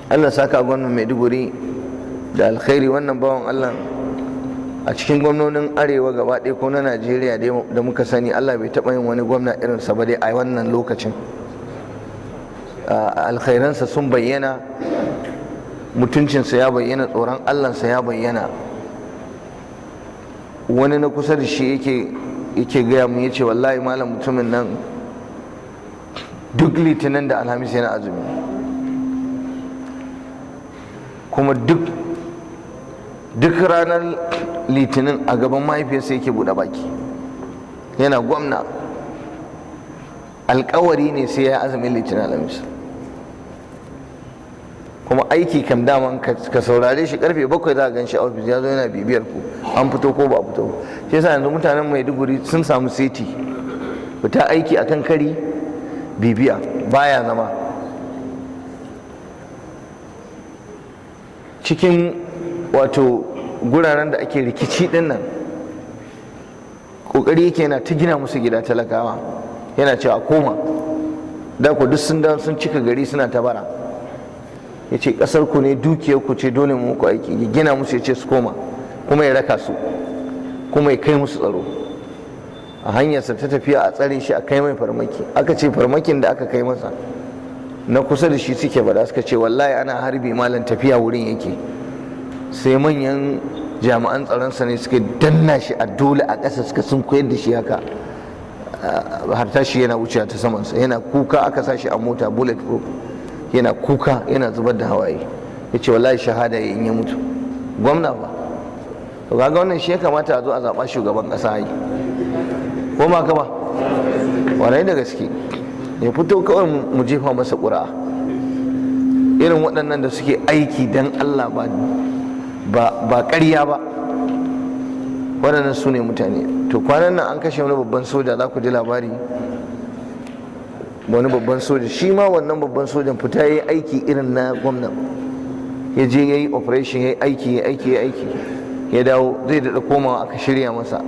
Allah saka gwamnan Maiduguri da alkhairi. Wannan bawan Allah, a cikin gwamnonin Arewa gaba ɗaya ko na Najeriya da muka sani, Allah bai taɓa yin wani gwamna irinsa ba dai a wannan lokacin. Alkhairansa sun bayyana, mutuncinsa ya bayyana, tsoron Allahnsa ya bayyana. Wani na kusa da shi yake gaya mu, yace, "Wallahi malam, mutumin nan duk Litinin da Alhamis yana azumi, kuma duk ranar Litinin a gaban mahaifiyarsa yake buɗe baki." Yana gwamna, alkawari ne sai ya azumin Litinin, Alhamis. Kuma aiki kam daman ka saurare shi, karfe 7 za a gan shi a ofis, ya zo yana bibiyar ku, an fito ko ba a fito. Shi yasa yanzu mutanen Maiduguri sun samu seti, fita aiki akan kari, bibiya, baya zama cikin wato guraren da ake rikici din nan. Kokari yake yana ta gina musu gida talakawa, yana cewa koma da ku duk sun dawo sun cika gari suna ta bara. Ya ce, "Kasar ku ne, dukiyar ku ce, dole mu muku aiki." Ya gina musu, ya ce su koma, kuma ya raka su, kuma ya kai musu tsaro. A hanyarsa ta tafiya a tsare shi, a kai mai farmaki. Aka ce farmakin da aka kai masa, na kusa da shi suke bada, suka ce, "Wallahi ana harbi malam, tafiya wurin yake, sai manyan jami'an tsaronsa ne suka danna shi a dole a ƙasa, suka sun koyar da shi haka, har tashi yana wucewa ta samansa, yana kuka. Aka sa shi a mota bullet proof, yana kuka, yana zubar da hawaye." Ya ce wallahi shahada ya in ya mutu. Gwamna ba? To kaga wannan shi ya kamata a zo a zaɓa shugaban ƙasa yi, ko ma ka ba? Warai da gaske, ya fito kawai mu jefa masa ƙuri'a. Irin waɗannan da suke aiki don Allah, ba ƙarya ba, waɗannan su ne mutane. To kwanan nan an kashe wani babban soja, za ku ji labari. Wani babban soja, shi ma wannan babban sojan fita ya yi aiki irin na gwamnan, ya je ya yi operation, ya yi aiki, ya aiki, ya aiki, ya dawo zai daɗa komawa, aka shirya masa,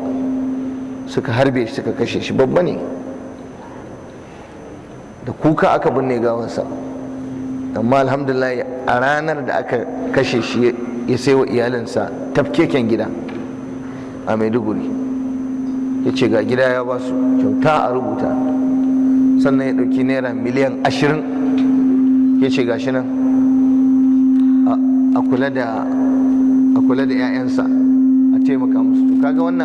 suka harbe shi, suka kashe shi. Babba ne, da kuka aka binne gawansa. Amma alhamdulillah, a ranar da aka kashe shi ya sai wa iyalinsa tafkeken gida a Maiduguri, ya ce ga gida ya ba su kyauta a rubuta. Sannan ya ɗauki naira miliyan 20, ya ce gashi nan a kula da 'ya'yansa, a taimaka musu. To kaga wannan.